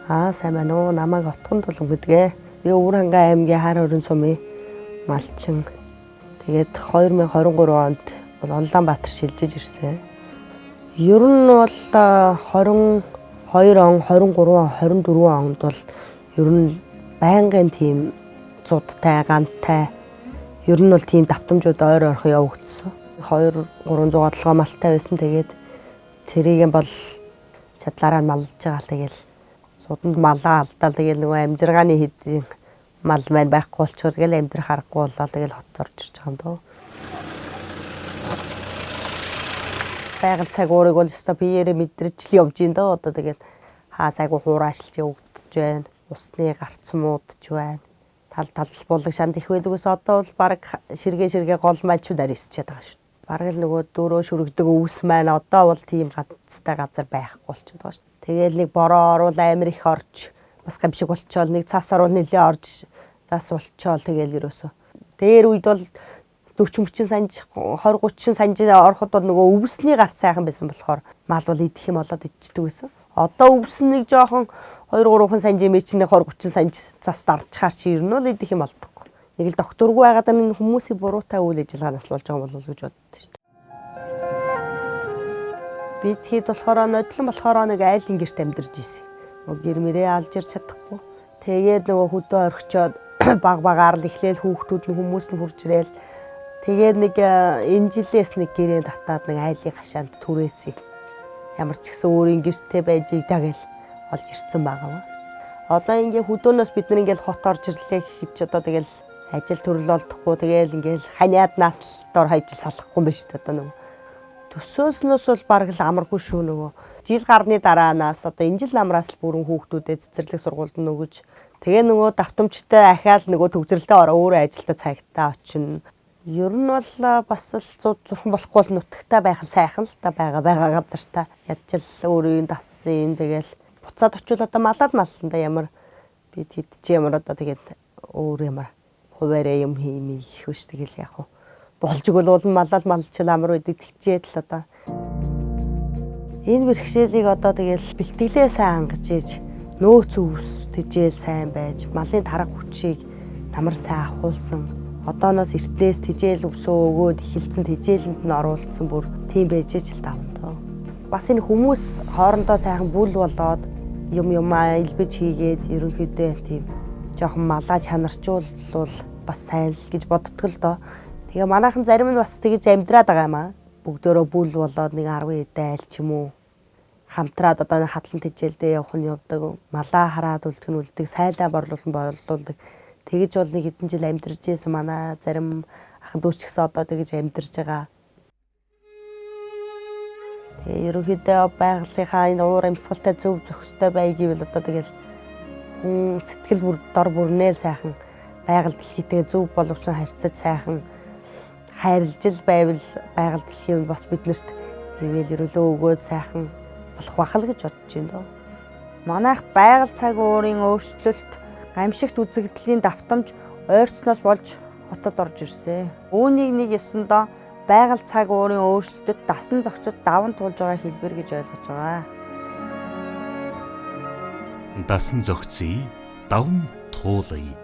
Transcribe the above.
Аа, сайн байна уу? Намайг Отгондулам гэдгээ. Би Өвөрхангай аймгийн Хар хорин сумын малчин. Тэгээд 2023 онд бол Улаанбаатар шилжиж ирсэн. Ер нь бол 22 он, 23 он, 24 онд бол ер нь байнгын тийм зудтай, гантай, ер нь бол тийм давтамжууд ойр ойрхон явагдсан. 2 300 толгой малтай байсан. Тэгээд тэрийг бол чадлаараа малж байгаа л тэгэл зуданд малаа алдаал, тэгэл нөгөө амжиргааны хэдийн мал маань байхгүй болчихвол тэгэл амьдрах аргагүй болоо, тэгэл хот орж ирж байгаа юм дөө. Байгаль цаг уурыг бол ёстой биеэрээ мэдрэж л явж ин дөө. Одоо тэгэл хаа сайгүй хуурайшилж явагдаж байна. Усны гарц муудж байна. Тал талбуулаг шанд их байдаг ус одоо бол баг ширгээ ширгээ гол мальчууд арисчээд байгаа шүү. Бараг л нөгөө дөрөө шүргдэг өвс маань одоо бол тийм гацтай газар байхгүй болчиход байгаа шүү. Тэгээл нэг бороо оруул амир их орж бас гамшиг болчоол, нэг цас оруул нэлээ орж зас болчоол, тэгээл ерөөсөө. Дээр үед бол 40 30 санж, 20 30 санж ороход бол нөгөө өвсний гарц сайхан байсан болохоор мал бол идэх юм болоод идчихдэг байсан. Одоо өвс нэг жоохон 2 3 санж юм чинь 20 30 санж цас дарчхаар чи ер нь бол идэх юм болдоггүй. Нэг л докторгүй байгаад энэ хүмүүсийн буруутай үйл ажиллагаанаас л болж байгаа юм болов уу гэж боддоо шүү дээ. Бид хэд болохоор нодлон болохоор нэг айлын гэрт амьдарч ирсэн. Нөгөө гэр мөрээ алж ирч чадахгүй. Тэгээд нөгөө хөдөө орхичоод баг багаар л эхлээл хүүхдүүд нь хүмүүс нь хурж ирээл, тэгээд нэг энэ жилээс нэг гэрээ татаад нэг айлын хашаанд түрээсэн. Ямар ч гэсэн өөрийн гэртээ байж идаа гэл олж ирсэн байгаа. Одоо ингээ хөдөөнөөс бид нар ингээл хот орж ирлээ гэхэд ч одоо тэгэл ажил төрөл олдохгүй, тэгэл ингээл ханиад нас дор хаяж салахгүй юм байна шүү дээ одоо нөгөө. Төсөөснөөс бол бараг л амаргүй шүү нөгөө. Жил гарны дараанаас одоо энэ жил намраас л бүрэн хүүхдүүдэд цэцэрлэг сургуульд нөгөж, тэгээ нөгөө давтамжтай ахаал нөгөө төгсрөлтөө ороо өөрөө ажилдаа цагтаа очино. Ер нь бол бас л зурхан болохгүй бол нутагтай байх нь сайхан л та байгаа байгаа газарта. Ядчил өөрийн дассын, тэгэл буцаад очивол одоо малаад малланда ямар бид хэд чи ямар одоо тэгэл өөр ямар хуваараа юм хийм их биш, тэгэл яг хуу болж игэл уул нь малал малчил амар байдаг тэгчээд л одоо энэ бэрхшээлийг одоо тэгэл бэлтгэлээ сайн хангаж ээж нөөц өвс тэжээл сайн байж малын тарга хүчийг намар сайн авахулсан, одооноос эртнээс тэжээл өвсөө өгөөд эхэлсэн, тэжээлэнд нь оруулсан, бүр тийм байж ээж л давна доо. Бас энэ хүмүүс хоорондоо сайхан бүл болоод юм юмаа илбэж хийгээд ерөнхийдөө тийм жоохон малаа чанарчуулвал бас сайн л гэж боддгоо л доо. Тэгээ манайхан зарим нь бас тэгэж амьдраад байгаа юм аа. Бүгдөөрөө бүл болоод нэг 10 эдээ айл ч юм уу хамтраад одоо хадлан тэжээлдээ явах нь явдаг. Малаа хараад үлдэх нь үлддэг, сайлаа борлуулах нь борлуулдаг. Тэгэж бол нэг хэдэн жил амьдарч байсан манай зарим ахын дүүс ч гэсэн одоо тэгэж амьдарч байгаа. Тэгээ ерөнхийдөө байгалийнхаа энэ уур амьсгалтай зөв зохистой бай гэвэл одоо тэгэл хүн сэтгэл бүр дор бүрнээ сайхан байгаль дэлхийтэй зөв боловсон харьцаж сайхан хайрлж л байвал байгаль дэлхийн бас биднэрт ивэл ерөөлөө өгөөд сайхан болох байх л гэж бодож байна дөө. Манайх байгаль цаг уурын өөрчлөлт, гамшигт үзэгдлийн давтамж ойрцноос болж хотод орж ирсэн. Үүнийг нэг ёсондоо байгаль цаг уурын өөрчлөлтөд дасан зохицож даван туулж байгаа хэлбэр гэж ойлгож байгаа. Дасан зохицъё, даван туулъя.